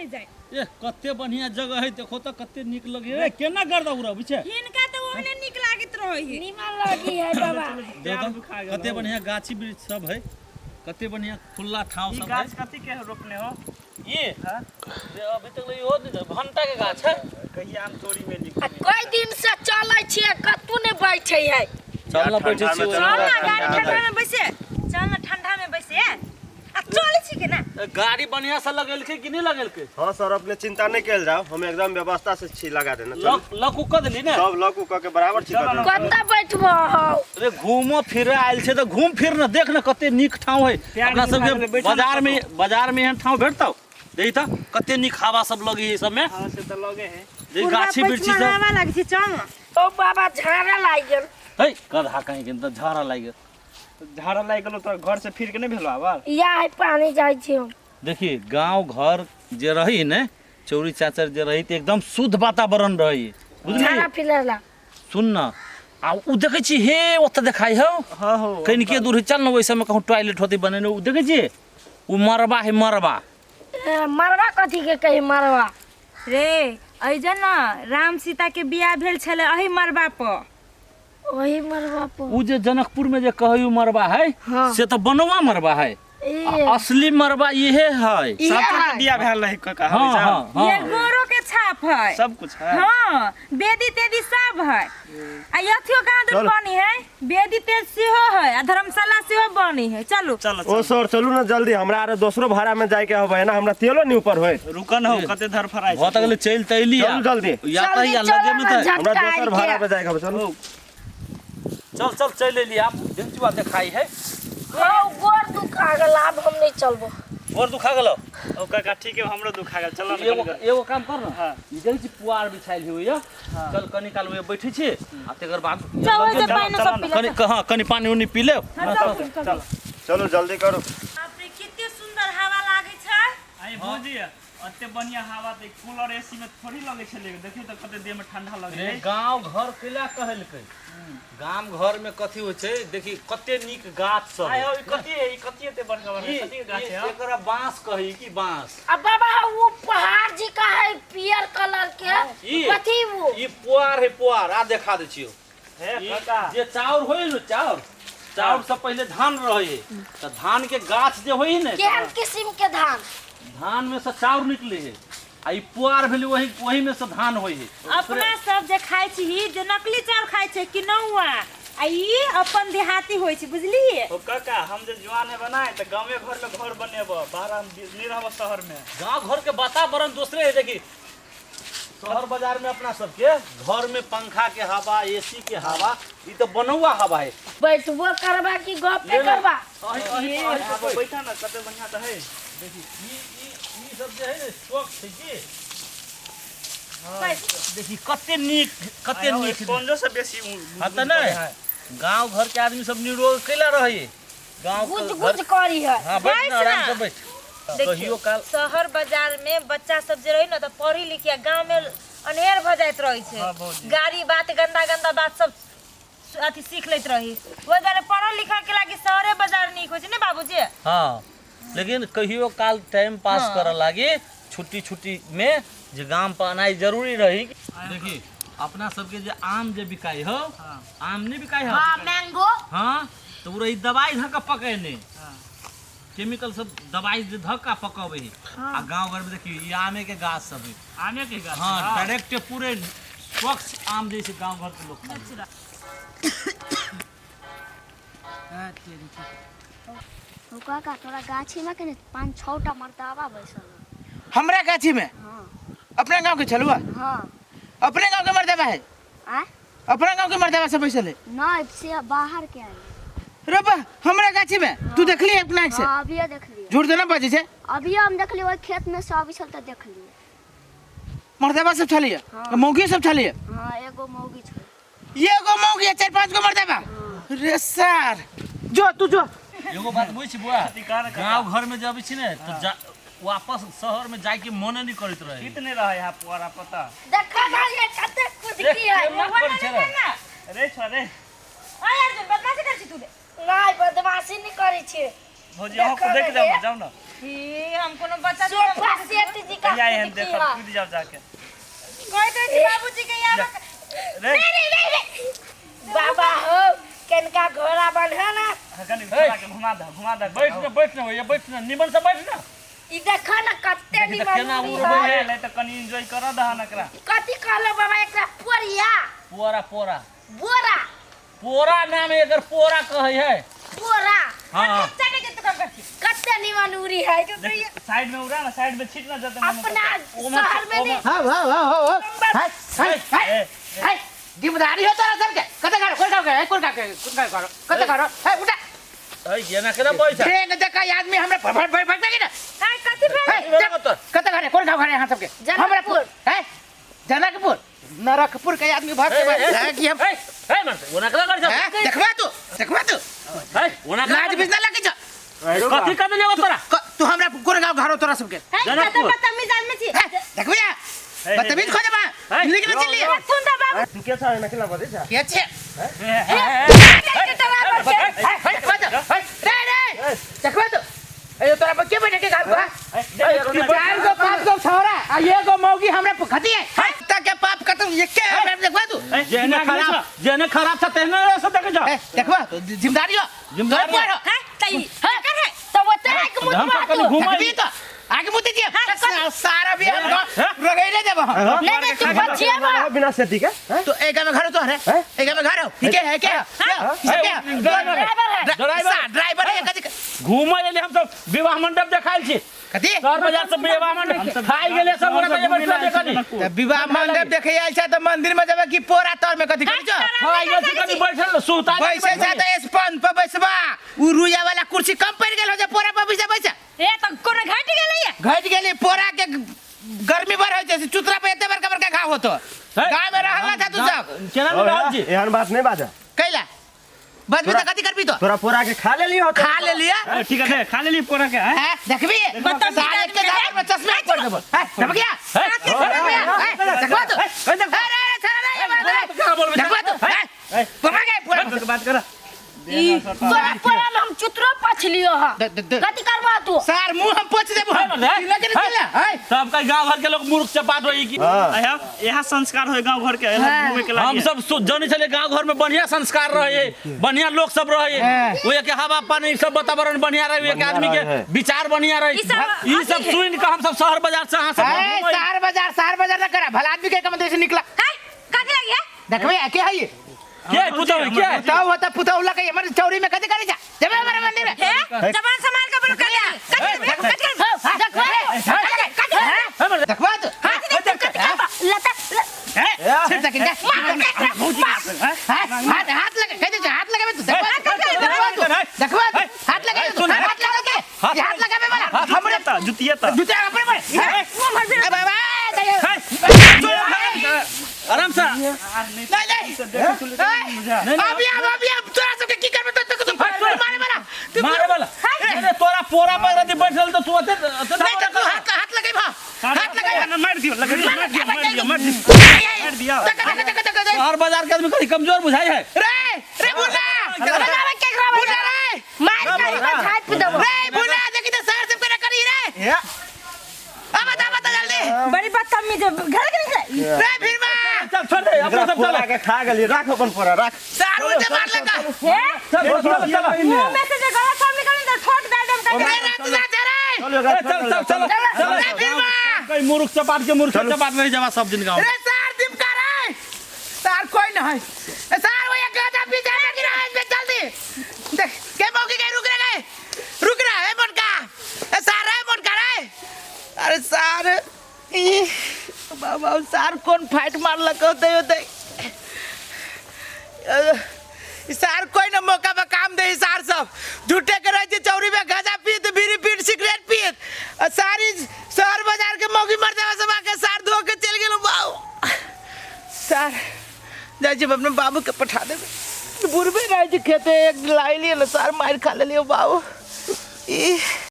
जाय। ए, कते बढ़िया जगह है, देखो तो कते नीक लगे। ए, केना गर्दा उड़बै छै? हिनका तऽ ओहने नीक लागैत रहै है। नीमन लगी है बाबा। देखो तो कते बढ़िया गाछी वृक्ष सब है, कते बढ़िया खुला ठाव ई सब है। गाछ कथी के रोपने हो? ये जे अभी तक ले इहो नहीं, भंटा के गाछ है। कहिया हम तोरी में लिख आ कई दिन से चलै छियै, कतू नहि बैठे है। चल ना, बैठे छी। चल ना गाड़ी ठंडा में बैसे, चल ना ठंडा में बैसे। आ चलै छी के ना? गाड़ी बढ़िया से लगेलकै कि नहीं लगेलकै? हाँ सर, अपने चिंता नहीं कल जाओ, हम एकदम व्यवस्था से छी लगा देना। चलू। लक लक उक देली ने? सब लक उक के बराबर छी कर देना। कतऽ बैठबो हौ? अरे घूमो फिरे आयल छै तऽ घूम फिर न, देख न कते नीक ठाव है। अपना सबके बाजार में, बाजार में एहन ठाव भेटतौ? देखी तऽ कते नीक हवा सब लगी है सब में। हाँ, से तऽ लगे है। जे गाछी वृक्षी सब हवा लागै छै, चल ना। ओ बाबा, झाड़ा लागि गेल। है गधा कहीं के तऽ झाड़ा लागि गेल। झाड़ा लागि गेलो तोरा घर से फिर के नहीं भेलो आवाज? या है पानी जाइ छी हम। देखिए गांव घर जे रही ने, चौरी चाचर जे रही, तऽ एकदम शुद्ध वातावरण रही, बुझली? झाड़ा फिरला। सुन न, आ उ देखै छी हे ओतऽ देखाइ हौ। हाँ हो। कनिके दूर है, चल न, ओहि सबमे कहूँ टॉयलेट होतै बनेने। उ देखै छी उ मरबा है, मरबा। ए, मरबा कथी के कही मरबा? रे एहिजन न राम सीता के बियाह भेल छलै एही मरबा पर। ओही मरबा पर। उ जे जनकपुर में जे कहै उ मरबा है, हाँ। से तऽ बनौआ मरबा है। ए, आ असली मरबा इहे है। इहे सब है। बियाह भेल रही काका? हाँ। हमेशा। हाँ। ये हाँ। गोरो के छाप है। सब कुछ है। हाँ, बेदी तेदी सब है। आ अथियो कहाँ दूर चलो। बनी है, बेदी तेज सेहो है आ धर्मशाला सेहो बनी है। चलू। चलो। ओ सर, चलू ना जल्दी, हमरा आरे दोसरो भाड़ा में जाए के होबे ना, हमरा तेलो नहीं ऊपर होए। रुकन हो, कते धर फराइ भऽ तऽ गेलै, चलि तऽ अयली। चलू जल्दी। या तऽ जल्दी या चलो लगे में ना, तऽ हमरा झटका दोसर भाड़ा के। पे जाए के होबे, चलू। चल चल, चलि अयली। आब बेंचुआ देखाइ है। हौ, गोर दुखा गेल, आब हम नहीं चलबो। गोर दुखा गेलौ? ओ काका, ठीक है, हमरो दुखा गेल, चलो ना। एगो एगो काम कर न। हाँ। ई देखै छी पुआर बिछायल है ओइया, चल कनी काल ओइया बैठै छी आ तकर बाद चल ओहि जे चलो, पानि चलो सब ना। पी ले। कनी, हाँ, कनी पानी उनी पी लेब। चल। चलू जल्दी करू। बाप रे, कते सुंदर हवा लागै छै। आई भौजी, एते बढ़िया हवा तऽ कूलर एसी में थोड़ी लगै छलै। देखियौ तऽ कते देह में ठंडा लगै रे है। गांव घर कैला कहलकै, गाम घर में कथी होइ छै, देखी कते नीक गाछ सब आइ है। हो, ई कथी है? ई कथी एते बड़का बड़का ई- कथी के गाछ ई- है? एकरा बांस कही कि बांस? आ बाबा, वो पहाड़ जी का है पियर कलर के। ई कथी वो? ई पुआर है, पुआर। आ देखा दै छियौ। हे ई काका, जे चाउर होइ ने, चाउर, चाउर से पहिले धान रहै है, तऽ धान के गाछ जे होइ है ने, केहन किस्म के धान? धान में से चाउर निकले है आ ई पुआर भेलै, वही वही में से धान होइ है। अपना सब जे खाइ छी, जे नकली चाउर खाइ छै किनौआ, आ ई अपन देहाती होइ छै, बुझलियै? ओ काका, हम जे जुआन है बनाए तऽ गाँवे घर में घर बनेब, बाहर हम नहीं रहब शहर में। गांव घर के वातावरण दोसरे है। देखी शहर बाजार में अपना सबके घर में पंखा के हवा, एसी के हवा, ई तो बनौआ हवा है। बैठबो करबा की गप ले ले। करबा? अही अही अही आब पर बैठ। बैठा ना, कते बढ़िया तऽ है। देखी ई ई ई सब जे है ने स्वच्छ है की। देखी कते नीक, कते आइ हो, नीक। स्पंजो से बेसी हाँ तऽ नहीं, गांव घर के आदमी सब निरोग कैला रहे गांव के गुज घर गुज करी है। हाँ, बैठ ना, बैठ आराम ना। से बैठ। देखियौ, कहियो काल शहर बाजार में बच्चा सब जे रही ने तऽ पढ़ी लिखी, गाँव में अनहेर भऽ जाइत रहै छै। हाँ, भौजी। गाड़ी बात, गंदा गंदा बात सब अथी सीख लैत रही। ओहि दुआरे पढ़ल लिखल के लागी शहरे बाजार नीक होइ छै ने बाबूजी? हाँ, लेकिन कहियो काल टाइम पास हाँ। करऽ लागी छुट्टी छुट्टी में जे गाम पर आनाइ जरूरी रही। देखी अपना सबके जे आम जे बिकाइ हो, आम नहीं बिकाइ हो? हाँ, मैंगो। हाँ, तऽ ओ रही दवाई धऽ कऽ पकेने, केमिकल सब दवाई जे धऽ कऽ पकबै है। आ गाँव घर में देखियौ ई आमे के गाछ सब है। आमे के गाछ? हाँ, डायरेक्ट पूरे स्वच्छ आम जैसे गाँव घर के लोग खाइ है। हो काका, तोरा गाछी में कने पाँच छः टा मर्दाबा बैसल है। हमरा गाछी में? हाँ। अपने गांव के छलुआ? हाँ। अपने गांव के मर्दाबा है? आय? अपना गांव के मर्दाबा सब बैसल है? नहीं, से बाहर के आए। रे बा, हमरा गाछी में तू देखली अपना आँख से? हाँ, अभिये देखलिए। झूठ तो ना बजै छै? अभिये हम देखलिए, ओहि खेत में से अबै छल तऽ देखलिए। मर्दाबा सब छलिए? हाँ। मौगी सब छलिए? हाँ, एगो मौगी छल। एगो मौगी आ चारि पाँच गो मर्दाबा? रे सार, जो तू जो। एगो बात बुझ बुआ, गाँव घर में जब छी ने तो जा, वापस शहर में जाए के मने नहीं करत रहे। कितने नहीं रहे यहाँ पुआरा पता। देखा ना ये कते कुदकी है। केना करै छै रे? रे छोरा रे। आय अर्जुन, बदमाशी करै छी तू रे? नहीं, बदमाशी नहीं करै छी। भौजी, अहाँ को देख जाओ ना, जाओ ना। हे, हम कोनो बच्चा सोफा सेट जी का। कहिया एहन देखी देखब हा। कूद जाओ जाके कहैत रहै छी बाबूजी के यहाँ रे बाबा हो केनका घोड़ा बन्हा ना कनी घुमा के घुमा दे घुमा दे बैठ ना बैठ ना भैया बैठ ना निमन से बैठ ना ई देखो ना कते देखी तऽ निमन केना उड़ी उड़बै है। है। ले तऽ कनी एंजॉय कर दह न एकरा कथी कहलो बाबा एकरा पोरिया पोरा पोरा बोरा पोरा नाम है एकर पोरा कहै है बोरा हाँ चने के दुकान कर छी कते निमन उड़ी है देख साइड में उड़ा ना साइड में छीट ना जते मन अपना शहर में नहीं हाँ हाँ हाँ हाँ हाँ हाय हाय ए हाय जिम्मेदारी हो तोरा सबके कते करो कोन का कोन का कोन का करो कते करो हे उठा ए जेना केना बैठ ट्रेन देखा आदमी हमरा भर भर भर के ना हाय कथी भेल हे चल, कते घर है कोन गाँव घर है यहाँ सबके जनकपुर। हमरा है जनकपुर नरकपुर के आदमी भाग के ए, ए, है कि हम ए ए मन ओना केना करै हैं? छ देखबा तू देखबा तू ए ओना केना लाज बिजना लगे छ कथी कर देले तोरा तू हमरा कोन गाँव घर हो तोरा सबके हाय कते जनकपुर। बदतमीज आदमी छी हैं? देखबे बदतमीज खो जबा निकल चल लिया सुन त बाबू तू के छ एना केना बजै छ के छे के डरावर छै हे, हे, देखबा तू हे, रे रे देखबा तू ए तोरा पर के बैठे के घर पर चार गो पांच गो छोरा आ एगो मौगी हमरा खती है तक के पाप खत्म ये के हमरा देखबा तू जेने खराब छ तेहने से देखे छ ए, देखबा तू जिम्मेदारी हो जिम्मेदारी तोरा पर हो। हाय तई कर है तो वो तेरा के मुँह हम मार कनी तू घुमाई देखबी तो आगे मुते दिए सारा भी हम रगैले देब हम नहीं नहीं तू बचिए बा बिना सेती के हैं? तो एक में घर हो तो है हैं? एक में घर हो ठीक है के है ए, ड्राइवर है ड्राइवर। ड्राइवर है कथी घूमे ले हम सब विवाह मंडप देखाइल छी कथी शहर बाजार से विवाह मंडप खाइ गेले सब गोरा कहे बैठल जे कनी त विवाह मंडप देखे आयल छ त मंदिर में जेबे कि पोरा तर में कथी करी छ खाइ गेल छी कनी बैठल सुता बैसे छ त स्पंज पर बैसबा उ रुइया वाला कुर्सी कम पड़ गेल हो जे पोरा पर बैसे बैसे ए त कोनो घाट गेलै है घट गेली पोरा के गर्मी बड़ होइ छै से चुतरा पे एते बड़का बड़का घाव होतो गाँव में रहल ना था तू सब केना नहीं रहल छी एहन बात नहीं बाजा कैला बचबी त कथी करबी तो तोरा पोरा के खा लेली हो खा ले लिया ए, ठीक है खा लेली पोरा के हैं हैं देखबी साले के दांत में चश्मा पड़ देबो हैं देखबी क्या हैं देखबा तू अरे अरे छोड़ा रे ये बात रे देखबा तू हैं पकड़ गए पूरा बात कर ई तोरा पोरा में हम चुतरो पछलियो हा दे- दे- दे। कथी करबा तू सार मुंह हम पोछ देबो हम चिल्ला के चिल्ला हैं सब का गांव घर के लोग मूर्ख से बात होई की हां यहाँ यहाँ संस्कार होय गांव घर के यहाँ घूमे के हम लागी सब जाने छले गांव घर में बढ़िया संस्कार रहे बढ़िया लोग सब रहे ओए के हवा पानी सब वातावरण बढ़िया रहे एक आदमी के रहे। विचार बढ़िया रहे ई सब- ई सब सुन के हम सब शहर बाजार से अहाँ सब ए, घूमै। शहर बाजार शहर बाजार ना करा भला आदमी के कम से निकला हाय कथी लगी है देखबे के है ये के है पुतहु के है? पुतहु होता पुतहु लगे हमर चौरी में कथी करे जा जेबे हमारे मंदिर में हे जबान संभाल के बोल कर कथी कथी कथी देखबा तू लता सिर तक जा हाथ हाथ लगे कह दे हाथ लगे तू देखबा तू देखबा तू हाथ लगे तू हाथ लगे के हाथ लगाबे वाला हमरे त जुतिया त जूते अपने पर ए बाबा आराम से नहीं नहीं अभी अब अभी अब तोरा सबके की करबे तो तू मारे वाला तू मारे वाला अरे तोरा पोरा पर यदि बैठल तो तू ओते ओते नहीं तो तू हाथ हाथ लगे भा हाथ लगे मार दियो लगे मार दियो मार दियो मार दियो मार दियो तक तक तक तक शहर बाजार के आदमी कहीं कमजोर बुझाई है रे रे बुला बतावे केकरा बुला रे मार कर छाप देबो रे बुला देखी तो शहर सबके ना करी रे अब बता बता जल्दी बड़ी बदतमीज है घर के निकले रे भीमा चल छोड़ दे अपना सब चल पोरा के खा गेली राख अपन पोरा राख सार उल्टे मार लगा हे चल चल चल मुंह में से जे गलत शब्द निकले तो ठोक दे देम रे कहीं रात रात रे चल एकरा चल चल चल चल रे भीमा कहीं मूर्ख से बात के मूर्ख से बात नहीं जवा सब दिन गाँव रे सार दिमका रे सार कोई ना है ए सार वो एक गाजा पीछे में गिरा है इसमें जल्दी देख के मौके गए रुक रे गए रुक रहा है मोटका ए सार रे मोटका रे अरे सार ई बाबा सार कौन फाइट मारलक होते होते ई सार कोई ना मौका पर काम दे ई सार सब झूठे के रहे छै चौरी में गाजा पीत बीड़ी पीत सिगरेट पीत आ सारी शहर बाजार के मौगी मर जावा सब आके सार धो के चल गेलो बाबू सार जाइ छी अपने बाबू के पठा देबै बुढ़बे रहै छै खेते एक लाई लिए ने सार मारि खा लेलियै बाबू ई